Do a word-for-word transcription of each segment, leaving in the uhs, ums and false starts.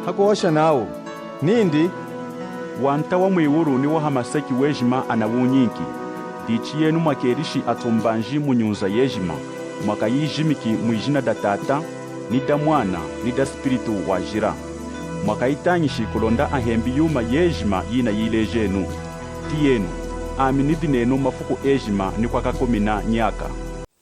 Hakuhosha nawu nindi, Wanta wa mwiwulu ni wa hamaseki wejima anawunyinki. Dichi yenu mwakelishi atumbanji mu nyunza yejima, mwakayijimiki mwijina da Tata, ni da Mwana, ni da Spiritu Wajila. Mwakayitañishi kulonda ahembi yuma yejima yinayilejenu. Tiyenu, ami nidi nenu mafuku ejima ni kwakakumina nyaka.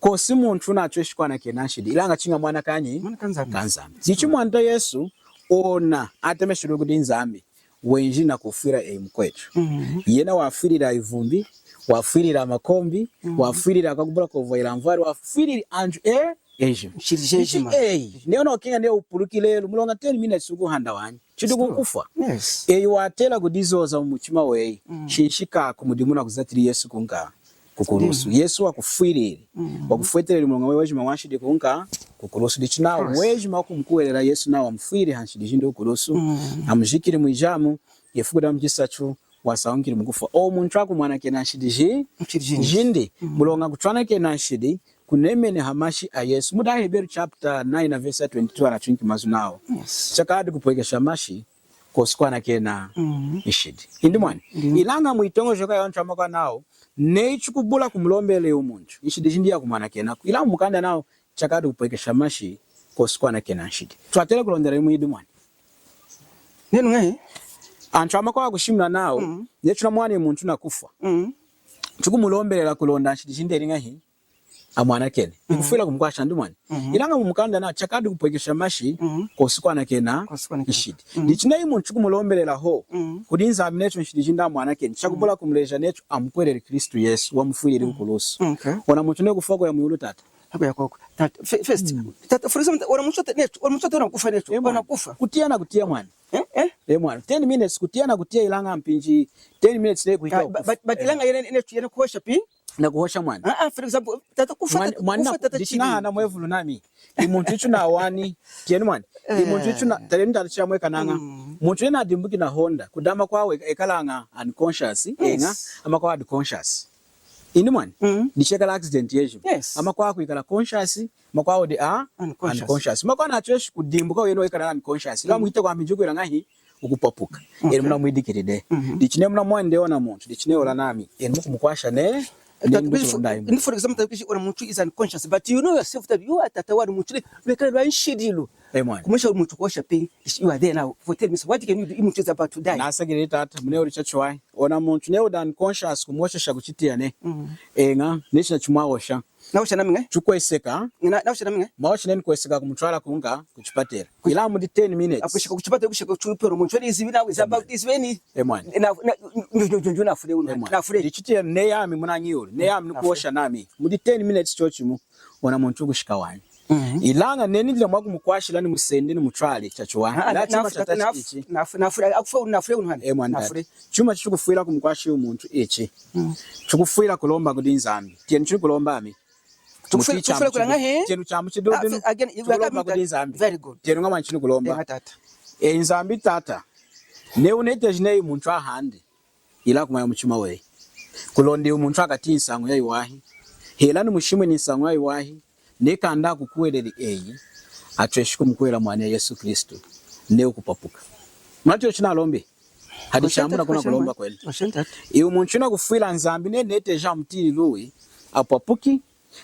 Kosi muntu natweshi kwanakena nshidi, ilaña chiña mwana kanyi? Mwana kaNzambi. KaNzambi. Dichi Mwanta Yesu, ona atemeshilwi kudi Nzambi, wenji nakufwila eyi mukwetu. Mhm. Yena wafwilili ivumbi, wafwilili amakombi, mhm, wafwilili akakubula kwovwahila anvwali, wafwilili antu e-, ejima. Nshidi jejima. Dichi eyi, neyi wunakukeña neyi wupuluki lelu, muloña ten minutes wukuhanda wanyi. Chidi kukufwa. Yes. Eyi watela kudizoza mumuchima weyi. Mm. Shinshika kumudimu nakuzatili Yesu kunka kukulusu. Mm. Yesu wakufwilili. Mm. Wakufweteleli muloña weyi wejima wanshidi kunka kukulusu. Dichi nawu wejima wakumukuhwelela Yesu nawu wamufwilili hanshidi jindi kukulusu. Mm. Amujikili mwijamu, ifuku damuchisatu wasañukili mukufwa. Owu muntu akumwanakena nshidi ji-, nshidi jindi. Jindi. Mm. Muloña kutwanakena nshidi kunemeni hamashi aYesu. Mudi Hebrew chapter nine na verse ya twenty-two anatwinki mazu nawu, yes, chakadi kupwekesha mashi, kosi kwanakena, mm, nshidi. Indi mwani. Indi. Ilaña muyitoñojoka yawantu amakwawu nawu, neyi chikubula kumulombela iwu muntu, nshidi jindi yakumwanakenaku. Ilaña mumukanda nawu, chakadi kupwekesha mashi, kosi kwanakena nshidi. Twatela kulondela imwidi mwani. Nenu ñahi? Antu amakwawu akushimuna nawu, mm, neyi chunamwani muntu nakufwa, mm, chukumulombelela kulonda nshidi jindi eli ñahi? Amwanakeni. Mm. Ikufwila kumukwasha ndi mwani. Mm. Ilaña mumukanda nawu chakadi kupwekesha mashi, mm, kosi kwanakena, kosi kwanakena, nshidi. Mm. Dichi neyi muntu chukumulombelela hohu, mm, kudi Nzambi nechu nshidi jindi amwanakeni, chakubula, mm, kumuleja nechu amukuhweleli Kristu Yesu, wamufwilili kukulusu. Mm. Okay. Ona muntu neyi kufwa kuya mwiwulu tata. Hakuya koko. Tata, fe-, first, mm, tata, for example, ona muntu nechu, ona muntu nakufwa nechu, eh, mwani, ona kufwa. Kutiya nakutiya mwani. Eh, eh? Eh, mwani. Ten minutes, kutiya nakutiya ilaña mpinji, ten minutes neyi kuhita. Ka-, but, but, but, eh, ilaña yena, nechu yena kuhosha pi? Nakuhosha mwani. Ah, ah, for example, tata kufwa, mwani, tata mwani kufwa, na-, tata dichi chidi. Nahana mwevulu nami. Iwu muntu ichu nawani. Tiyenu mwani. Iwu muntu ichu na-, eh, talenu tata chamwekanaña. Mm. Muntu yena adimbuki na Honda. Kudi amakwawu ekalaña unconscious. Yes. Eña, amakwawu adi conscious. Indi mwani. Mm. Dichi ekala accident yejima. Yes. Amakwawu akwikala conscious. Amakwawu adi, ah, unconscious. Unconscious. Amakwawu natweshi kudimbuka wena wekala unconscious. Ila, mm, muhita kwami jukwila ñahi? Ukupwapuka. Okay. Enu munamwidikili dehi. Mhm. Dichi neyi munamwani dehi ona muntu, dichi neyi ola nami, enu mukumukwasha ne-, eh, ne-, that means for, nda-, and for example, that means ona muntu is unconscious, but you know yourself that you are tata wani muntu ne-, wekala lwa nshidi lu. Eh, mwani. Kumwesha muntu kuhosha pi, you are there now for ten minutes. What can you do? Iwu muntu is about to die. Nasakilili tata, munehuli chachiwahi. Ona muntu neyi wudi unconscious kumuhoshesha kuchitiya nehi. Mhm. Eña, neyi china chimwahosha. Nahosha nami ñahi? Chukweseka. Na-, nahosha nami ñahi? Mwahosha nenu kweseka kumutwala kunka kuchipatela. Kuch- Ilaña mudi ten minutes. Akweseka kuchipatela, kweseka kuchipatela, muntu wena izivi nawu, is about, is when. Eh, mwani. Na, na, nju, nju, nju, nju, nafwile wunu. Eh, mwani. Nafwile. Dichi tiyenu neyi ami munanihuli. Neyi ami nikuhosha nami. Mudi ten minutes chochimu, ona muntu wukushika wanyi. Mhm. Ilaña neyi nidi mwakumukwashila nimusendi nimutwali, chachiwahi. Ah, ila chuma chatachi ichi. Nafwile, nafwile, nafwile, nafwile wunu hana. Eh, mwani. Nafwile. Chuma chichikufwila kumukwasha iwu muntu ichi. Mm. Chikufwila kulomba kudi Nzambi. Tiyenu chinikulomba ami. Tukufwila, tukufwila kula ñahi? Tiyenu chamuchidudinu. Ah, again, you are coming back. Very good. Tiyenu ñahi mwani chinikulomba. Eña tata. E Nzambi tata. Neyi wuneteji neyi muntu ahandi, ilaña kumwaya muchima weyi. Kulonda iwu muntu akatiyi nsañu yayiwahi. Hela nimushimwini nsañu yayiwahi. Neyi kanda akukuhweleli eyi, atweshi kumukuhwelela mwani Yesu Kristu, neyi wukupwapuka. Munatiyi chinalombi? Hadi chambu nakunakulomba kwenu. Iwu muntu nakufwila Nzambi neyi neteji amutiyili luwi, apwapuki,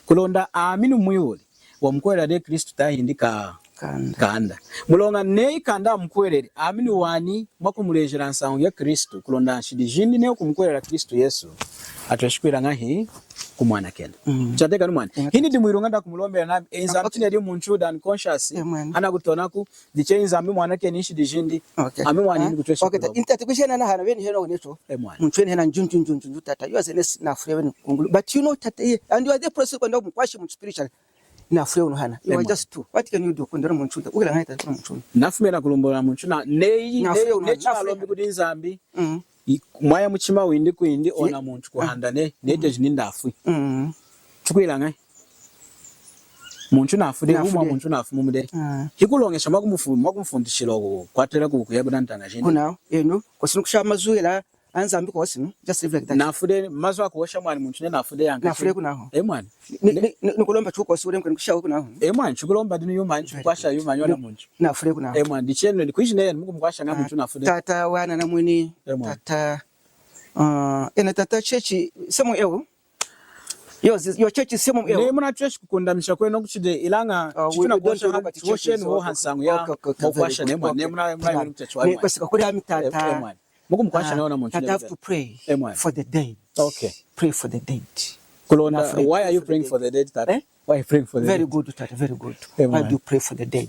kulonda ami nimwihuli wamukuhwelela dehi Kristu tahindi ka-, kanda. Kanda. Muloña neyi kanda amukuhweleli, ami niwani mwakumulejela nsañu ya Kristu, kulonda nshidi jindi neyi wukumukuhwelela Kristu Yesu, atweshi kwila ñahi? Kumwanakena. Mm. Chatiyakani mwani. Eña. Hinidi mwiluña dakumulombela nami, e Nzambi, okay, chineli muntu wudi unconscious, eh, mwani, anakutonaku, dichi Nzambi mwanakeni nshidi jindi. Okay. Ami mwani, ah, nikutwesha, okay, kulomba. Inta tukushena na hana beni heno neto. Eh, mwani. Muntu wena hena nju, nju, nju, nju, nju, tata. You are the next nafwile wena kungulu. But you know, tata, eh, and you are the process kwenda mukwashi mu spiritual. Nafwile wunu hana. You are just two. What can you do? Kundira muntu, ukila ngani tata kuna muntu. Nafumina kulombola muntu na, neyi, nafwile neyi, wunu hana, neyi nafwile. Chinalombi kudi Nzambi. Mm. I-, mwaya muchima windi kwindi, ona muntu kuhanda neyi, neteji nindi afwi. Mm. Tukwila ñahi? Muntu nafwi dehi, wumwa muntu nafwi mumu dehi. Mm. Hikuloñesha mwakumufu-, mwakumufundishila oku, kwatela ku-, kuya kudi antaña jindi. Kuna, enu, kosi nukusha mazu ela, A Nzambi kwosi, no? Just leave like that. Nafwi dehi, mazu akuhosha mwani muntu neyi nafwi dehi yanka. Nafwi dehi kunahu. E mwani. Ni, ni, ni, nikulomba chikukosi ule nkweni kushawa kunahu. E mwani, chikulomba dinu yumanyi, chikukwasha yumanyi ona muntu. Nafwi dehi kunahu. E mwani, dichi enu, kwiji neyi mukumukwasha ñahi muntu nafwi dehi. Tata wana namweni. E mwani. Tata, uh, ena tata church, same way. Yours, your church is same way. Neyi munatweshi kukundamisha kwenu kuchidi ilaña, uh, we, we don't talk about the church, chitunakosha enu ho hansañu ya, okay, okay, okay, mukwasha very good. Ne mwani, okay. Ne muna, muna, muna, muna, muna, muna, muna, muna, mukumukwasha nawu ona muntu. Tata, have to pray for the dead. Okay. Pray for the dead. Kulonda, why are you praying for the dead, tata? Eh? Why are you praying for the dead? Very good, tata, very good. Why do you pray for the dead?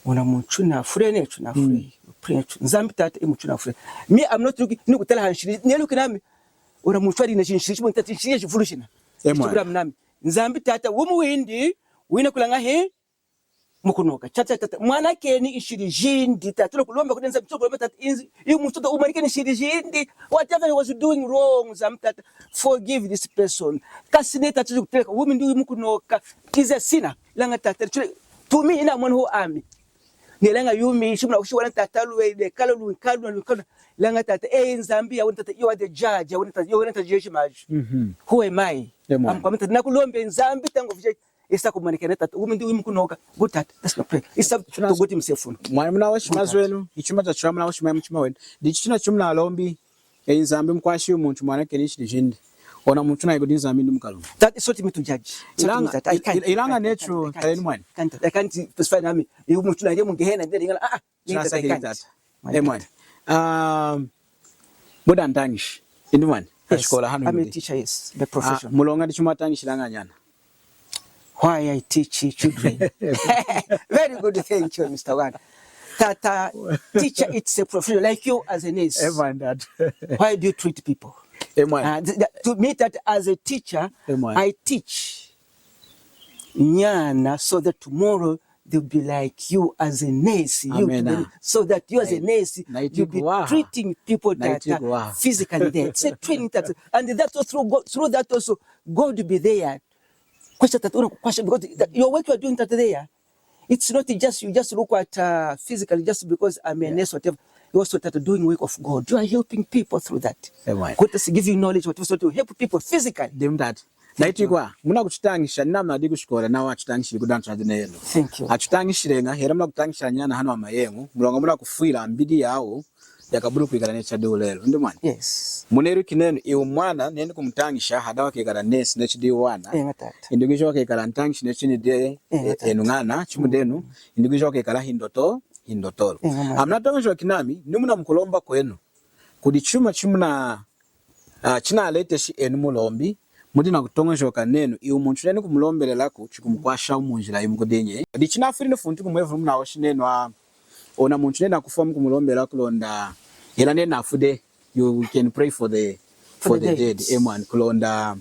Ona muntu nafwi dehi, muntu nafwi dehi. Pray to Nzambi tata, e muntu nafwi dehi. Me, I'm not looking, nikutala hanshidi, neluki nami. Ona muntu ali na shinshidi, chimwe tata, shinshidi shivulu shina. Chikubula nami. Nzambi tata, wumi windi, wina kulaña he, mukunoka. Tata, tata, mwanakeni nshidi jindi, tata, tunakulomba kudi Nzambi, tunakulomba tata, inzi, iwu muntu tata, umwanakeni nshidi jindi. Whatever he was doing wrong, Nzambi tata, forgive this person. Kasi neyi tata, tukuteleka, wumi ndi mukunoka. Is a sinner. Ilaña tata, chule, to me, ina mwana hu ami. Nilaña yumi, shimuna kushiwana tata, luwe, de, kalu, luwe, kalu, luwe, kalu. Ilaña tata, eh, Nzambi, ya wena tata, you are the judge, ya wena tata, you are the judge, maju. Who am I? I'm coming tata, nakulomba Nzambi, tangu vije, Isa kumwanakena tata, wumi ndi wumi kunoka. Good tata, that's my prayer. Isa to God himself. Mwani munahoshi mazu enu, ichuma chachiwahi munahoshi muchima wenu. Dichi china chimunalombi, e Nzambi mukwashi muntu mwanakeni nshidi jindi. Ona muntu nayi kudi Nzambi ndi mukalunga. That is not me to judge. It's not me that I can't. Ilaña netu, talenu mwani. Can't, I can't specify nami. Iwu muntu nayi mu Gehena, ndi lingala. Ah, ah. Chinasakilili tata. E mwani. Um, mudi antañishi. Indi mwani. Yes, I'm a teacher, yes, by profession. Muloña dichi mwatañishilaña anyana. Why I teach children? Very good, thank you, Mister One. Tata, teacher, it's a profession, like you as a nurse. E mwani tata. Why do you treat people? E mwani. Uh, th-, th-, to me, that as a teacher, I teach anyana so that tomorrow they'll be like you as a nurse, you to them, so that you as a nurse, you'll be treating people that are physically there. Say training that, and that also through God, through that also, God will be there. Question that, question, because that, your work you are doing that there, it's not just, you just look at, uh, physically just because I'm a nurse, whatever. You also start doing work of God. You are helping people through that. Amen. God has given you knowledge, whatever, so to help people physically. Dimu tata. Nayitiya, munakuchitañisha, ninami nadi kushikola, nawa achitañishili kudi antu adi nenu. Thank you. Achitañishileña, hela munakutañisha anyana hanu amayeñu, muloña munakufwila mbidi yawu yakabula kwikala neyi chidi lelu. Indi mwani? Yes. Muneluki nenu, iwu mwana, neyi nikumutañisha, hadaha wakekala nesi, neyi chidi wana. Eña tata. Indi kwiji wakekala ntañishi, neyi chidi, eh, enu ñana, chimudenu, indi kwiji wakekala hindotolu, hindotolu. Eña mwani. Ami natoñojoka nami, nimunamukulomba kwenu, kudi chuma chimuna, ah, chinaleteshi enu mulombi, mudi nakutoñojoka nenu, iwu muntu neyi nikumulombelelaku, chikumukwasha munjila yimu kudinyi. Dichi chinafwili nifunti kumwevulu munahoshi nenu, ah, ona muntu neyi nakufwa mukumulombela kulonda, hela neyi nafwi dehi, you can pray for the, for the dead. E mwani, kulonda,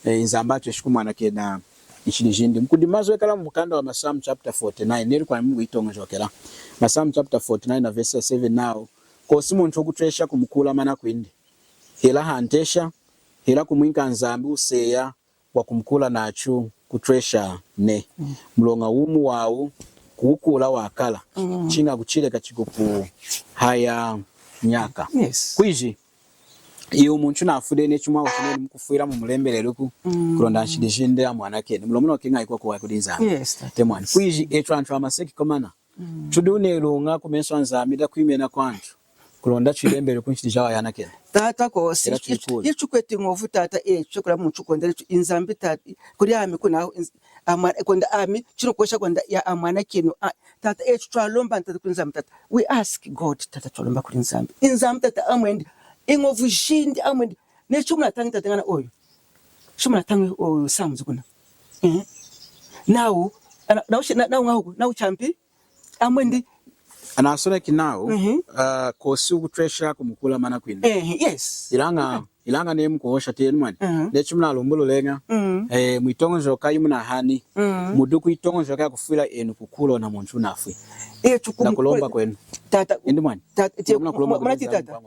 eh, Nzambi atweshi kumwanakena nshidi jindi. Mukudi mazu ekala mumukanda wa Masamu chapter forty-nine, neyi kwami mukuyitoñojokela. Masamu chapter forty-nine na verse seven nawu, kwosi muntu wukutwesha kumukuula mana kwindi, hela hantesha, hela kumwinka Nzambi wuseya wakumukuula nachu kutwesha nehi. Muloña wumi wawu kuwukuula wakala, chiña kuchileka chikupu haya nyaka. Yes. Kwiji, iwu muntu nafwi dehi, neyi chimwahoshi nenu mukufwila mumulembelelaku, kulonda nshidi jindi amwanakeni. Muloña munakukeña kuwaha kudi Nzambi. Yes, tata. E mwani. Kwiji, etu antu amaseki komana, tudi neluña kumesu aNzambi dakwimena kwantu, kulonda twilembeleli kunshidi jawayanakena. Tata kwosi, hela twikuuli. Etu tukweti ñovu tata, etu tukula muntu kulonda etu Nzambi tata, kudi ami kuna, Nz-, amwa-, kulonda ami, chino kwesha kulonda ya amwanakeni, a, tata etu twalomba tata kudi Nzambi tata. We ask God tata, twalomba kudi Nzambi. Nzambi tata amwendi, iñovu jindi amwendi, neyi chimunatañi tata ñana oyu. Chimunatañi oyu Samuel kuna. Eh. Nawu, ana-, nawu chi-, na-, nawu ñahi oku, nawu champi, amwendi. Anasoneki nawu, ah, kwosi wukutwesha kumukuula mana kwindi. Eh, yes. Ilaña, ilaña neyi mukuhosha tiyenu mwani. Neyi chimunalumbululeña, eh, mwitoñojoka yimunahani, mudi kuyitoñojoka yakufwila enu kukuula ona muntu nafwi. Eh, nakulomba kwenu. Tata, indi mwani. Tata, munakulomba kwenu, tata.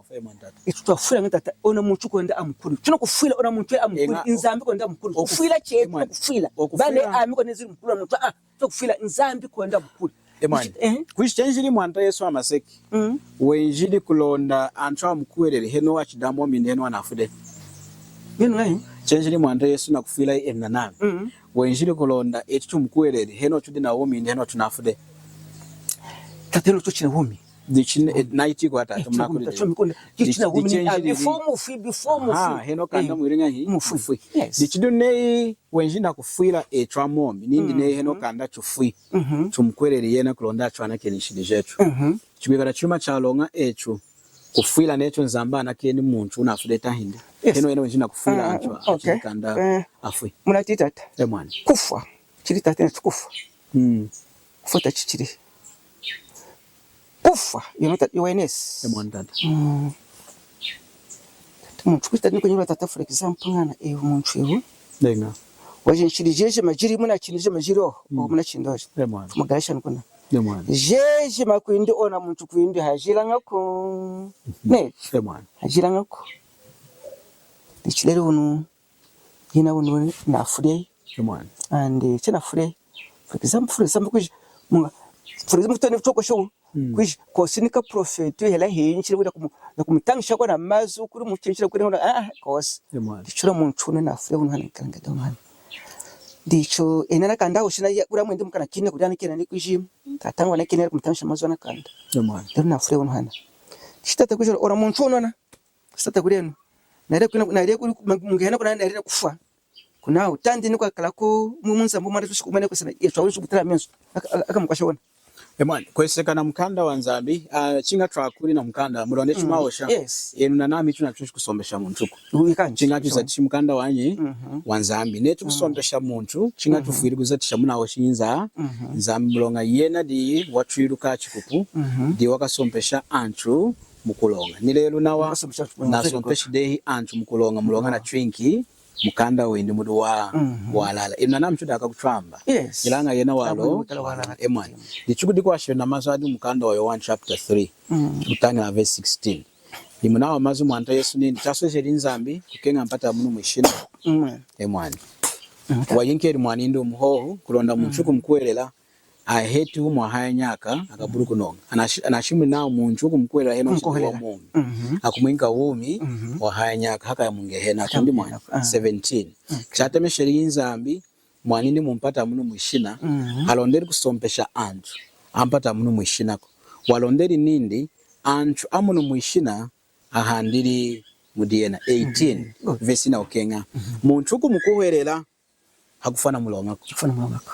Etu twafwilaña tata, ona muntu kulonda amukuuli. Tunakufwila ona muntu amukuuli. Nzambi kulonda amukuuli. Kufwila chetu, kufwila. Bane ami kulonda nzidi mukuula muntu. Ah, tunakufwila Nzambi kulonda amukuuli. Emwani. Eh? Kwishi chenjili Mwanta Yesu hamaseki. Mm. Wenjili kulonda antu amukuhweleli henohu achidi amomi indi henohu anafwi dehi. Binu ngai? Chenjili Mwanta Yesu nakufwila enu nanami. Mm. Wenjili kulonda etu tumukuhweleli henohu tudi nawumi indi henohu tunafwi dehi. Tata, henohu tudi nawumi. Dichi ne-, eh, naitiku tata, eh, munakulile. Dichi, dichi, ah, before mufwi, before mufwi. Ah, henohu kanda, eh, mwili ñahi? Mufwi. Mufwi. Yes. Dichi dinu neyi wenjili nakufwila etu amomi, nindi, mm, neyi henohu kanda tufwi. Mhm. Tumukuhweleli yena kulonda atwanakeni nshidi jetu. Mhm. Chikwikala chuma chaloña etu kufwila netu Nzambi anakeni muntu wunafwi dehi tahindi? Yes. Henohu yena wenjili nakufwila, ah, antu, okay, achidi kanda, eh, afwi. Munatiyi tata. Emwani. Kufwa. Chidi tata netu kufwa. Mm. Kufwa tachichidi. Kufwa, you know that, you witness. Emwani tata. Mm. Muntu kwita ni kunyura tata, for example, ñana, ewu muntu ewu. Denga. Waje nshidi jeje majiri muna chindi je majiri o, mm, o muna chindi oje. Emwani. Mugalisha nkuna. Emwani. Jeje makwindi ona muntu kwindi hajilañaku. Mhm. Ne? Emwani. Hajilañaku. Dichi lelu unu, yena unu nafwi dehi. Emwani. And, eh, chinafwi dehi. For example, for example, kwiji, munga, for example, tani toko show. Mm. Kwiji, kosi ni kaprofetu, hela hinji, wida kumu-, nakumutañisha kwa namazu, kudi muchinjila kudi, ah, kosi. Emwani. Dichi unu muntu unu nafwi dehi unu hana, kalanga dehi unu hana. Dichi, ena nakanda hoshi na ya, kudi mwendi mukana kina, kudi ana kina ni kwiji, tata ñana kina kumutañisha mazu anakanda. Emwani. Dichi nafwi dehi unu hana. Dichi tata kwiji, ona muntu unu hana. Sata kudi enu. Nayili kwina, nayili kudi, ma-, mungehena kuna, nayili nakufwa. Kuna utandi ni kwakala ku, mu, mu Nzambi mwanda tusiku mwene kwesana, Yesu awusu kutala menso. Aka, aka, aka mukwasha wona. Emwani, kweseka na mukanda wa Nzambi, ah, chiña twakuli na mukanda, mulonde, mm, chuma hosha. Yes. Enu nanami tunatweshi kusompesha muntuku. Chiña tuzatishi mukanda wanyi, mhm, wa Nzambi. Netu, mhm, kusompesha muntu, chiña, mhm, tufwili kuzatisha munahoshi Nza-, mhm, Nzambi muloña yena diyi watwiluka chikupu, mhm, diyi wakasompesha antu mukuloña. Ni lelu nawa, nasompeshi dehi antu mukuloña, muloña, mhm, natwinki mukanda windi mudi wa, mhm, walala. Enu nanami tudi akutwamba. Yes. Ilaña yena walo-, walala. Emwani. Dichi kudikwasha na mazu adi mukanda wa Yohane chapter three. Mm. Kutañila verse sixteen. Dimu nawa mazu Mwanta Yesu nindi, chaswejeli Nzambi kukeña mpata yamunu mwishina. Mm. Emwani. Mm. Wayinkeli Mwanindi wumu hohu, kulonda muntu, mm, kumukuhwelela, aheti wumi wahaya nyaka, akabuli kunoña. Anashi-, anashimuni nawu muntu kumukuhwelela henohu, kumukuhwelela, wumi. Mhm. Akumwinka wumi, mhm, wahaya nyaka, hakaya mungehena. Hakaya mungehena. Kundi mwani. Ah. Seventeen. Okay. Chatemesheli Nzambi Mwanindi mumpata yamunu mwishina, mhm, halondeli kusompesha antu ampata yamunu mwishinaku. Walondeli nindi antu amunu mwishina ahandili mudi yena. Eighteen, mhm, okay, verse nakukeña. Mhm. Muntu kumukuhwelela hakufwa namuloñaku. Hakufwa namuloñaku.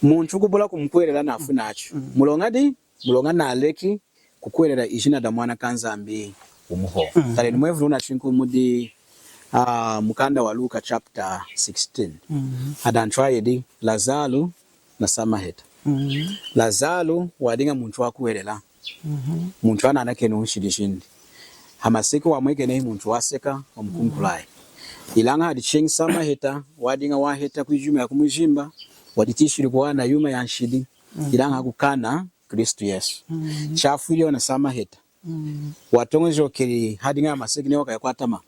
Muntu kubula kumukuhwelela nafwi nachu. Mhm. Muloña di, muloña naleki kukuhwelela ijina da Mwana kaNzambi wumu hohu. Mhm. Talenu mwevulu wunatwinki mudi, ah, mukanda wa Luka chapter sixteen. Mhm. Adi antu ayedi, Lazaru na samaheta. Mhm. Lazaru wadiña muntu wakuhwelela. Mhm. Muntu ananakeni nshidi jindi. Hamaseki wamwekeni muntu waseka, wamukunkulwayi. Mhm. Ilaña hadi cheñi samaheta, wadiña waheta kwiji yuma yakumujimba, waditiyishili kuwana yuma yanshidi. Mhm. Ilaña hakukana Kristu Yesu. Mm. Chafwili ona samaheta. Mm. Watoñojokeli hadiña hamaseki neyi wakaya kwatama.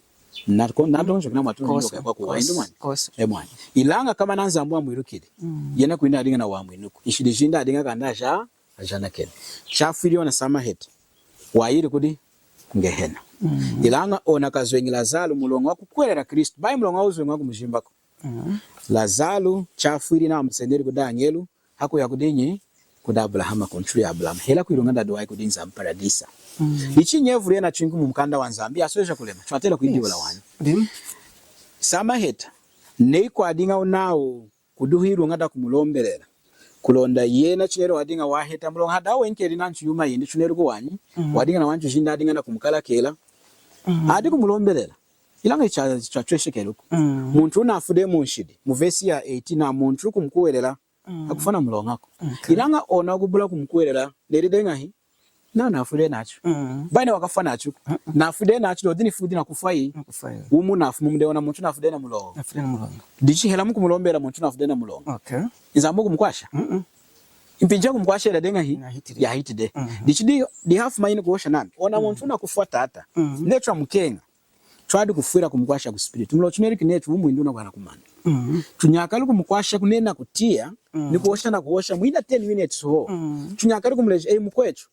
Natoñojokeli nawu watoñojokeli, kosi, kwakuwa. Kosi, indi mwani. Kosi. Emwani. Ilaña komana Nzambi wamwilukili. Mm. Yena kwindi adiña nawa wamwinuku. Nshidi jindi adiña kanda aja, ajanakeni. Chafwili ona samaheta. Wayili kudi? Kungehena. Mm. Ilaña ona kazweñi Lazaru muloña wakukuhwelela Kristu. Bayi muloña wuzweñi wakumujimbaku. Mm. Lazaru chafwili nawu amuseneli kudi añelu. Hakuya kudinyi? Kudi Abarahama, kuntulu ya Abarahama. Hela kwiluña dadiwahi kudi Nzambi paradisa. Mm. Ichi nyevulu yinatwinki mumukanda wa Nzambi, yasweja kulema. Twatela kwidibula wanyi. Yes. Dimu. Samaheta. Neyi kwadiña nawu kudihu iluña dakumulombelela. Kulonda yena chineli wadiña waheta muloña hadaha wenkeli nanchu yuma yindi chuneli kuwanyi. Mm. Wadiña nawanchu jindi adiña nakumukalakela. Mm. Adi kumulombelela. Ilaña cha, chachweshekeluku. Mm. Muntu wunafwi dehi munshidi. Mu verse ya eighteen, na muntu wukumukuhwelela. Mm. Hakufwa namuloñaku. Okay. Ilaña ona wukubula kumukuhwelela, neli dehi ñahi? Nawu nafwi dehi nachu. Mm. Bayi neyi wakafwa nachu. Mm-mm. Nafwi dehi nachu, lodi nifwi dehi nakufwa yi. Nakufwa yi. Wumu nafwi, mumu dehi ona muntu nafwi dehi namuloña. Nafwi dehi namuloña. Dichi hela mukumulombela muntu nafwi dehi namuloña. Okay. Nzambi wukumukwasha? Mm-mm. Mpinji yakumukwashela dehi ñahi? Yahiti dehi. Yahiti dehi. Mm-hmm. Dichi di, di half mine kuhosha nami. Ona, mm, muntu nakufwa tata. Mm-hmm. Netu twamukeña. Twadi kufwila kumukwasha ku spiritu. Muloña chuneliki netu wumi windi wunakuya nakumana. Mm. Chunyakali kumukwasha kunena kutiya, mm, ni kuhosha na kuhosha, mwina ten minutes ho. Mm. Chunyakali kumuleja, eyi mukwechu.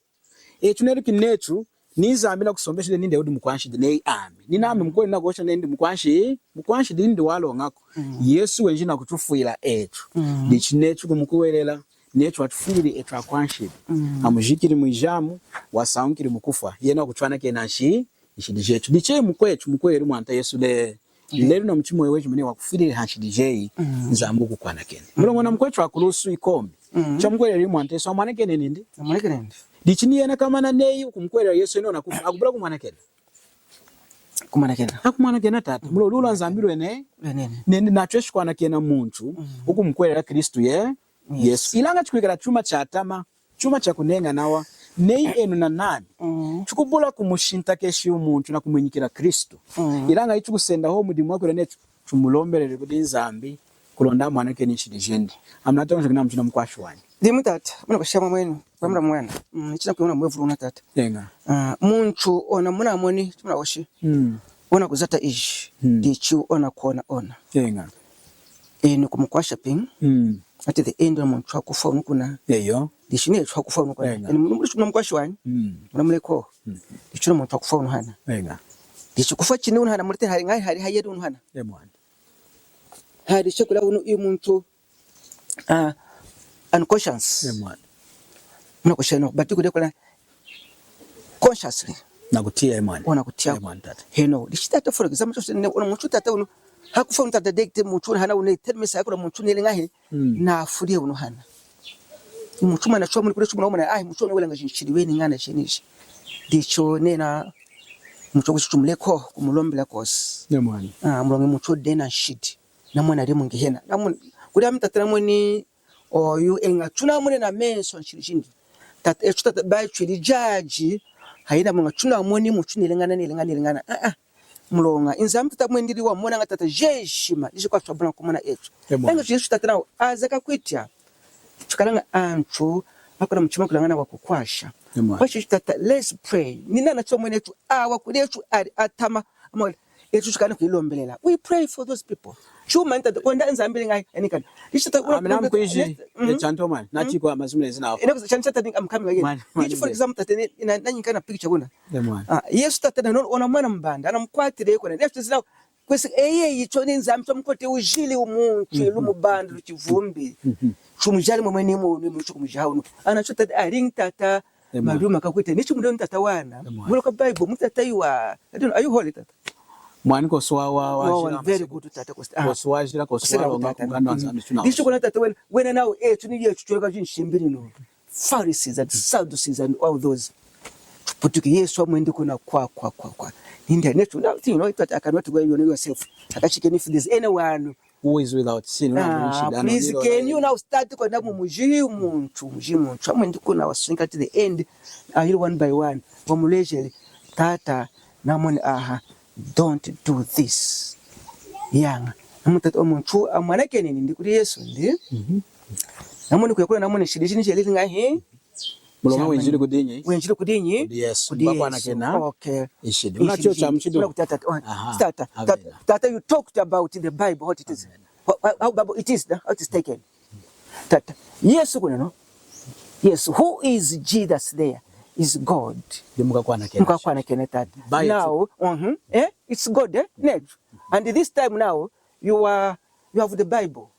Echu neluki nechu, ni Nzambi nakusompesheli nindi eyi wudi mukwanshidi, neyi ami. Ni nami, mm, mukwenu nakuhosha nindi mukwanshi, mukwanshidi nindi waloñaku. Mm. Yesu wenjili nakuchufwila echu. Mm. Dichi nechu kumukuhwelela, nechu watufwilili echu akwanshidi. Mm. Amujikili mwijamu, wasañukili mukufwa. Yena wakuchwanakena nshi-, nshidi jechu. Dichi mukwechu, mukuhweleli Mwanta Yesu le-, lelu na muchima weyi wejima neyi wakufwilili hanshidi jeyi, mm, Nzambi wukukwanakena. Mm. Muloña na mukwechu hakulusu ikombi. Mm. Chamukuhweleli Mwanta Yesu, amwanakeni nindi. Amwanakeni nindi. Dichi ni yena komana neyi wukumukuhwelela Yesu, yena wunakufwa, akubula kumwanakena. Kumwanakena. Akumwanakena tata. Mm. Muloña luwi lwa Nzambi lweneni. Lweneni. Nindi natweshi kwanakena muntu, mm, wukumukuhwelela Kristu ye-, Yesu. Yesu. Ilaña chikwikala chuma chatama, chuma chakuneña nawa, neyi enu na nami, mm, chukubula kumushintakesha muntu na kumwinyikila Kristu. Mm. Ilaña ichi kusenda hohu mudimu wakwila nechu, chumulombeleli kudi Nzambi, kulonda amwanakeni nshidi jindi. Ami natoñojoka nami china mukwashi wanyi. Dimu tata, munakushama mwenu, wamula mwana. Mm, china kuyona mwevulu na tata. Eña. Ah, muntu ona munamoni, chimuna woshi. Mm. Ona kuzata iji. Mm. Dichi ona kona ona. Eña. Enu kumukwasha pin. Mm. At the end, ona muntu wakufwa unu kuna. Eyo. Dichi nechu wakufwa unu kuna. Eña. Enu muna mukwashi wanyi. Mm. Muna muleko. Mm. Dichi ona muntu wakufwa unu hana. Eña. Dichi kufwa chini unu hana, mulite hali ñahi hali hayedi unu hana. E mwana. Hadi chakula unu i muntu, ah, unconscious. E mwana. Muna kusheno, but kudi kula consciously. Nakutiya, e mwana. Ona kutiya. E mwana tata. Heno, dichi tata, for example, chose ne, ona muntu tata unu, hakufwa unu tata dekte muntu unu hana unu, ten minutes hakula muntu neli ñahi, mm, nafwili unu hana. Muntu mwana chomuni kule chomuni wamona, ah, muntu unu wela ñahi nshidi weni ñana chenichi. Dichi nena, muntu kusi chumuleko, kumulombela kosi. E mwana. Ah, muloña muntu dena nshidi. Namoni ali mu Gehena. Namoni, kudi ami tata namoni oyu, eña, chunamoni na mesu nshidi jindi. Tata, echu tata, bayi chwili jaji, hayi namoni, chunamoni muntu neli ñana, neli ñana, neli ñana. Ah, ah. Muloña, Nzambi tata mwendili wamona ña tata jejima, dichi kwachwabula kumona echu. Amen. Eña, Yesu tata nawu, aza kakwitiya. Chukalaña antu, akula muchima kulañana wakukwasha. Amen. Kwashi tata, let's pray. Nina na chomwene echu, awa kudi echu, ali atama, amole. Etu tukana kuyilombelela. We pray for those people. Chuma nta kwenda Nzambi linga enikana. Ichi ta. Amina mkwiji. Mm. E chanto man. Nachi kwa mazimile zina. Ina kusa chanto tata, I'm coming again. Mwani, mwani. Ichi, for example, tata ni, na, na nyinka na picture kuna. E mwani. Ah, Yesu tata na, ona mwana mbanda, ana mukwatile kuna. Yesu zina, kwesi eye icho ni Nzambi, twamukote ujili umuntu, mhm, lu mubanda, lu chivumbi. Mhm. Chumujali mwemwe ni mu, ni mu chukumujaha unu. Ana cho tata, aling tata, Amen. Malume akakwita, nichi mudoni tata wana. Amen. Muloña Bible, mu tata iwa. I don't know, are you holy, tata? Mwani kosi wa, wa, wa, wa, very good, tata, kosi. Ah. Kosi wajila, kosi wa longa, tata. Kungana wa Nzambi, tuna. Dichi kuna tata wena, wena nawu, eh, tuni yetu, chweka chinshimbi linu. Pharisees and Sadducees and all those. Putuki Yesu amwendi kuna kwa, kwa, kwa, kwa. Nindi netu, now, you know, tata, I cannot go, you know yourself. Akachike, if there's anyone who is without sin. Ah, please, can you now start kwenda mu muji muntu, muji muntu. Amwendi kuna waswinka to the end, ahili one by one. Wamulejeli, tata, namoni aha, don't do this. Yanga. Namoni tata, omuntu amwanakeni ndi kudi Yesu ndi. Mhm. Namoni kuyakula, namoni shidi shini shelili ngahi. Muloña wenjili kudinyi? Wenjili kudinyi? Kudi Yesu. Kudi Yesu. Mukakwanakena. Okay. Ishidi. Ishidi, una chiyo ishidi. Chamuchidu. Una kuti tata, oh, aha. Tata, tata, amena. Tata, you talked about the Bible, what it is. Amena. How, how, how Bible it is, how it is taken. Tata. Yesu kuna, no? Yes, who is Jesus there? Is God. Ndi mukakwanakena. Mukakwanakena, tata. By now, mhm, eh? It's God, eh? Next. And this time now, you are, you have the Bible.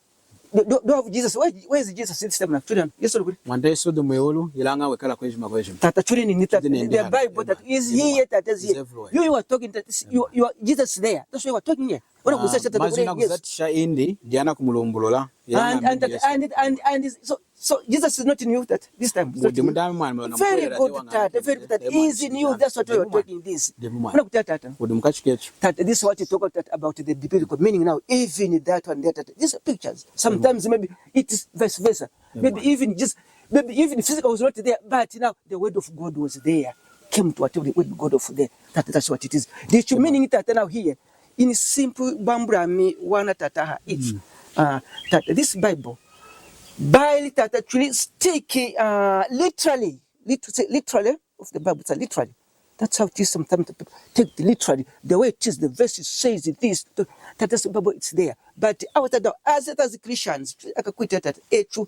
Do, do, do you have Jesus? Where, where is Jesus this time now? Children, Yesu uli kudi? Mwanta Yesu wudi mwiwulu, ilaña wekala kwejima, kwejima. Tata, children, ni tata, the Bible, tata, is here, tata, is here. Everywhere. You, you are talking, tata, you, you are, Jesus is there. That's why you are talking here. Una kuzatisha, tata, mazu una kuzatisha indi, diana kumulumbulula. And, and, and, and, and so, so Jesus is not in you, tata, this time. Wudi mudami mwana, mwana. Very good, tata, very good, tata. He is in you, that's what you are talking this. Una kuti tata. Wudi mukachi ketu. Tata, this is what you talk about, tata, about the biblical meaning now. Even that one there, tata. These pictures. Sometimes maybe it is vice versa. Maybe even just, maybe even physical was not there, but now the word of God was there. Came to whatever the word of God there. That, that's what it is. The meaning, tata, now here, in simple bambulami wana tata ha, it's, uh, that this Bible, Bible, tata, actually stick, uh, literally, lit-, say literally of the Bible, it's a literally. That's how it is sometimes. People take it literally. The way it is, the verse says it is. That is the Bible, it's there. But our, that, as, as Christians, akakwita that, etu,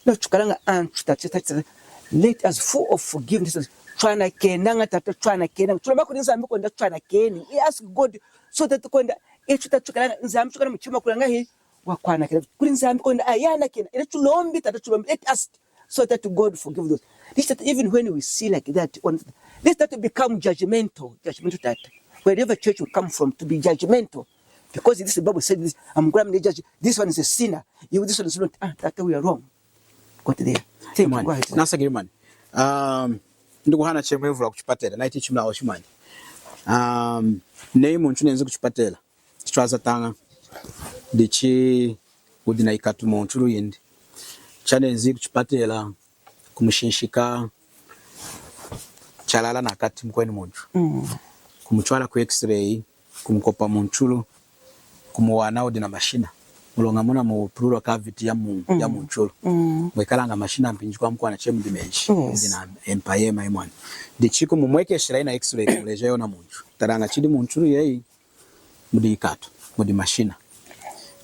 natukalanga antu, that, that, let us full of forgiveness. Twanakenaña, tata, twanakenaña. Tulomba kudi Nzambi kulonda twanakeni. We ask God so that kulonda, etu tatukalanga, Nzambi tukana muchima kulanga hi, wakwanakena. Kudi Nzambi kulonda ayanakena. Ila tulombi, tata, tulombi. Let us so that God forgive those. This that even when we see like that, on this that to become judgmental, judgmental that wherever church we come from to be judgmental, because this Bible said this, I'm going to judge. This one is a sinner. You, this one is not. Ah, that we are wrong. Got there. Thank you. Go ahead. Nasakilili mwani. Um, ndikuhana chemwevula kuchipatela. Naiti chimla oshimani. Um, neyi muntu nenzi kuchipatela. Chitwazataña, dichi wudi na ikatu muntulu yindi. Chanenzi kuchipatela, kumushinshika chalala nakati mukwenu muntu. Mm. Kumutwala ku X-ray, kumukopa muntulu, kumuwana wudi na mashina. Muloña muna mu pleural cavity ya mu, mm, ya muntulu. Mm. Mwekalanga mashina mpinji kwa mukwana chemudi menji. Yes. Mudi na empyema imwani. Dichi kumumwekeshela ina X-ray kumuleja yona muntu. Talaña chidi muntulu yeyi. Mudi ikatu, mudi mashina.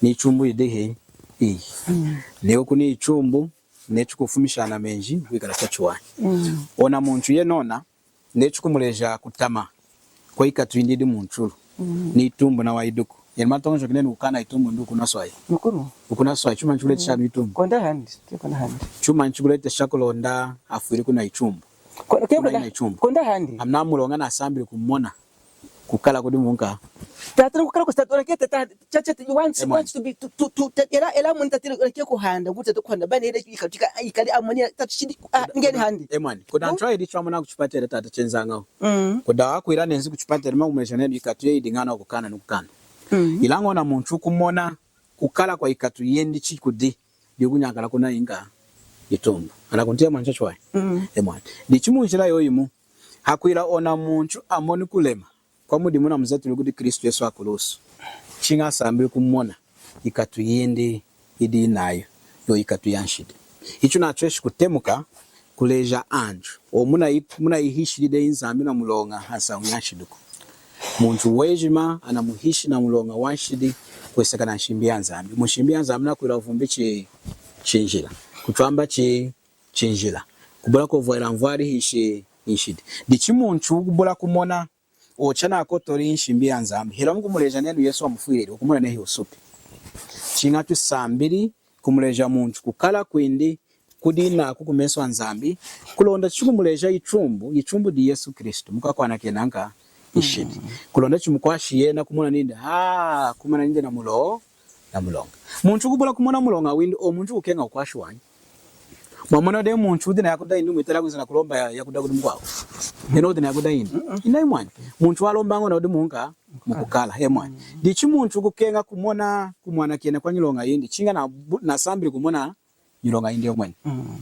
Ni ichumbu idihi iyi. Mm. Neyi kuni ichumbu, neyi chikufumisha na menji, kwikala chachiwahi. Mm. Ona muntu yenona, neyi chikumuleja kutama kwa ikatu yindi yidi muntulu. Mm. Ni itumbu nawa idiku. Yena matoñojoka nenu kukana itumbu ndi ukunwa swayi. Ukunwa. Ukunwa swayi, chuma chikuletesha hanu itumbu. Konda handi, konda handi. Chuma chikuletesha kulonda afwili kunwa ichumbu. Konda, konda, konda handi. Amuna muloña nasambili kumona. Kukala kudi munka. Tata, kukala kudi tata, ona ke tata, cha, cha, he wants, wants to be, to, to, to, ta-, ela, ela muni tata, ona ke kuhanda, kuti tata kuhanda, bani ela ika, ika, ikali amoni, tata, shidi, ah, ngeni handi. Emwani, kudi antu ayedi chwamona kuchipatela tata chenzañawu. Mm. Kudi akwila nenzi kuchipatela, makumuleja nenu ikatu yeyidi ñana kukana nukukana. Mm. Ilaña ona muntu kumona, kukala kwa ikatu yendi chikudi, dikunyakala kuna inka, itumbu. Anakuntiya mwani chachiwahi. Mm. Emwani. Dichi munjila yoyimu, hakwila ona muntu amoni kulema kwa mudimu namuzatili kudi Kristu Yesu hakulusu, chiña asambili kumona ikatu yindi yidi nayu, yo ikatu ya nshidi. Ichi nachweshi kutemuka kuleja antu, o muna i-, muna ihishili dehi Nzambi na muloña ha nsañu ya nshidiku. Muntu wejima anamuhishi na muloña wa nshidi kweseka na nshimbi ya Nzambi. Mu nshimbi ya Nzambi nakwila vumbi chi-, chinjila. Kutwamba chi-, chinjila. Kubula kwovwahila nvwali hinshi-, hinshidi. Dichi muntu kubula kumona, ocha nakotoli nshimbi ya Nzambi. Hela mukumuleja nenu Yesu amufwilili, ukumona nehi usupi. Chiña tusambili kumuleja muntu kukala kwindi kudi naku kumesu a Nzambi, kulonda chikumuleja ichumbu, ichumbu di Yesu Kristu, mukwakwanakena nshidi. Mm. Kulonda chimukwashi yena kumona nindi, ah, kumona nindi na mulo-, na muloña. Muntu kubula kumona muloña windi, o muntu kukeña ukwashi wanyi. Mwamona dehi muntu wudi na yakuda yindi mwitala kwinza nakulomba ya-, yakuda kudi mukwawu. Enu wudi na yakuda yindi. Mm-mm. Inayi mwani. Muntu walombaña ona wudi munka mukukala. Emwani. Mm. Dichi muntu kukeña kumona kumwanakena kwa nyiloña yindi. Chiña na bu-, nasambili kumona nyiloña yindi yomweni. Mm.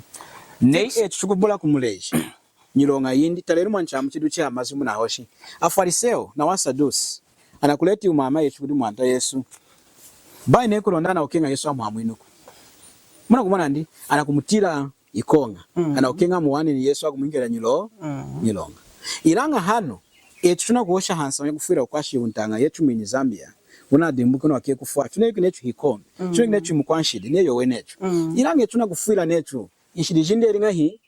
Neyi etu tukubula kumuleja nyiloña yindi, talenu mwani chamu chidihu cha mazu munahoshi. Afwarisewu na Asadusi anakuleti umama yetu kudi Mwanta Yesu. Bayi neyi kulonda anakukeña Yesu amwamwinuku. Munakumona ndi, anakumutila ikoña. Mm. Anakukeña amuwanini Yesu akumwinkela nyilo-, mm, nyiloña. Ilaña hanu, etu tunakuhosha hansañu yakufwila ukwashi wuntaña yetu mwini Zambia. Wunadimbuki nawa kekufwa. Tuneluki netu hikomi. Mm. Tuneluki netu mukwanshidi, neyi yowu netu. Mm. Ilaña etu tunakufwila netu nshidi jindi eli ñahi,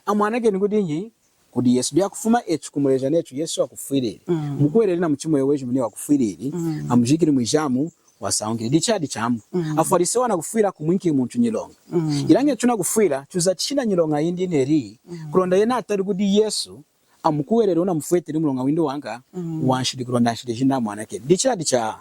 amwanakeni kudi nyi, kudi Yesu. Dihakufuma etu kumuleja netu Yesu wakufwilili. Mm. Mukuhweleli na muchima weyi wejima neyi wakufwilili. Mm. Amujikili mwijamu, wasañukili. Dichi adi chamu. Mm. Afwarisewu anakufwila kumwinki muntu nyiloña. Mm. Ilaña etu tunakufwila, tuzatishi nanyiloña yindi yineli. Mm. Kulonda yena atali kudi Yesu, amukuhweleli wunamufweteli muloña windi wanka, mm, wanshidi kulonda nshidi jindi amwanakeni. Dichi adi cha-,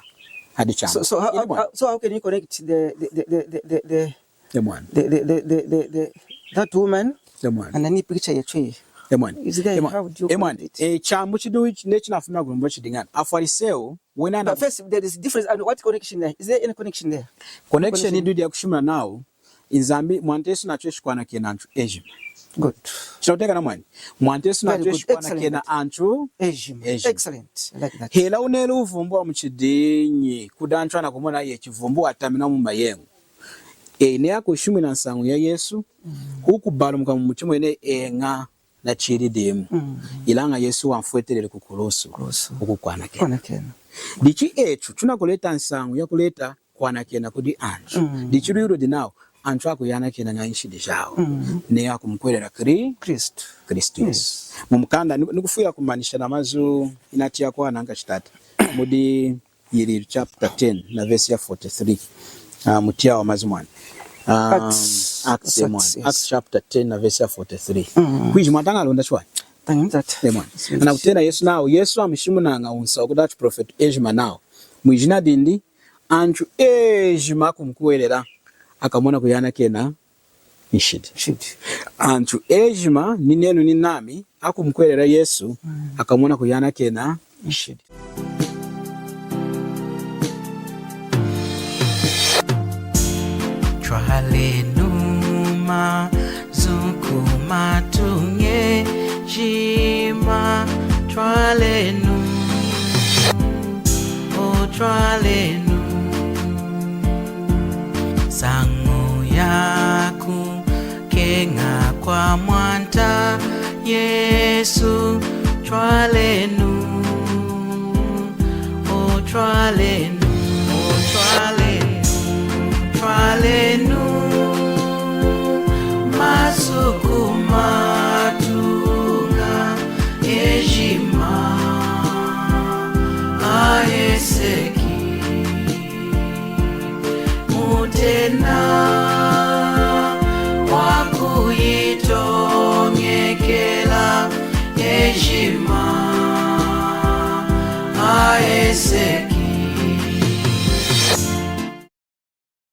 adi chamu. So, so how, how, so how can you connect the, the, the, the, the, the Emwani. The, the, the, the, the, the, that woman, emwani, and the picture yetu iyi. Emwani. Is there, emwani, how do you, emwani, connect it? Eh, chamu chidihu ichi neyi chinafumina kulumbu chidiñana. Afwarisewu, wena na. But first, there is difference. And what connection there? Is there any connection there? Connection, connection idihu yakushimuna nawu, Nzambi, Mwanta Yesu nachweshi kwanakena antu ejima. Good. Chinakutiyakana mwani. Mwanta Yesu nachweshi kwanakena antu ejima. Very good. Excellent. Ejima. Excellent. I like that. Hela wuneli wuvumbu wamuchidinyi kudi antu anakumona yeyi chivumbu watamina mumayeñu. Eyi neyi akushimwina nsañu ya Yesu, mm, wukubalumuka mumuchima weyi neyi eña, nachili dimu. Mm. Ilaña Yesu wamfwetelele ku kulusu, kulusu, ukukwanakena. Kwanakena. Dichi etu tunakuleta nsañu yakuleta kwanakena kudi antu. Mm. Dichi lwihu ludi nawu, antu akuyanakena na nshidi jawu. Mm. Neyi akumukuhwelela Kri-, Kristu. Kristu Yesu. Yes. Mu mukanda, ni, nikufwila kumanisha na mazu inatiyi Yohana nkashitata. Mudi Yililu chapter ten na verse ya forty-three. Ah, mutiya wa mazu mwani. Ah, Acts. Acts, eh, mwani. Acts, yes. Acts chapter ten na verse ya forty-three. Mm. Kwiji mwataña Lunda chiwahi? Taña mzata. Eh, mwani. Yes. Anakutena Yesu nawu, Yesu amushimunaña wunsahu kudi atuprofwetu ejima nawu, mwijina dindi, antu ejima akumukuhwelela akamona kuyanakena nshidi. Nshidi. Antu ejima, ninenu ninami, akumukuhwelela Yesu, mm, akamona kuyanakena nshidi. Twalenu mazu kumatuña ejima, twalenu, o twalenu. Nsañu yakukeña kwa Mwanta Yesu, twalenu, o twalenu, o twalenu, twalenu mazu kumatuña ejima aheseki. Mutena wakuyitoñekela ejima aheseki.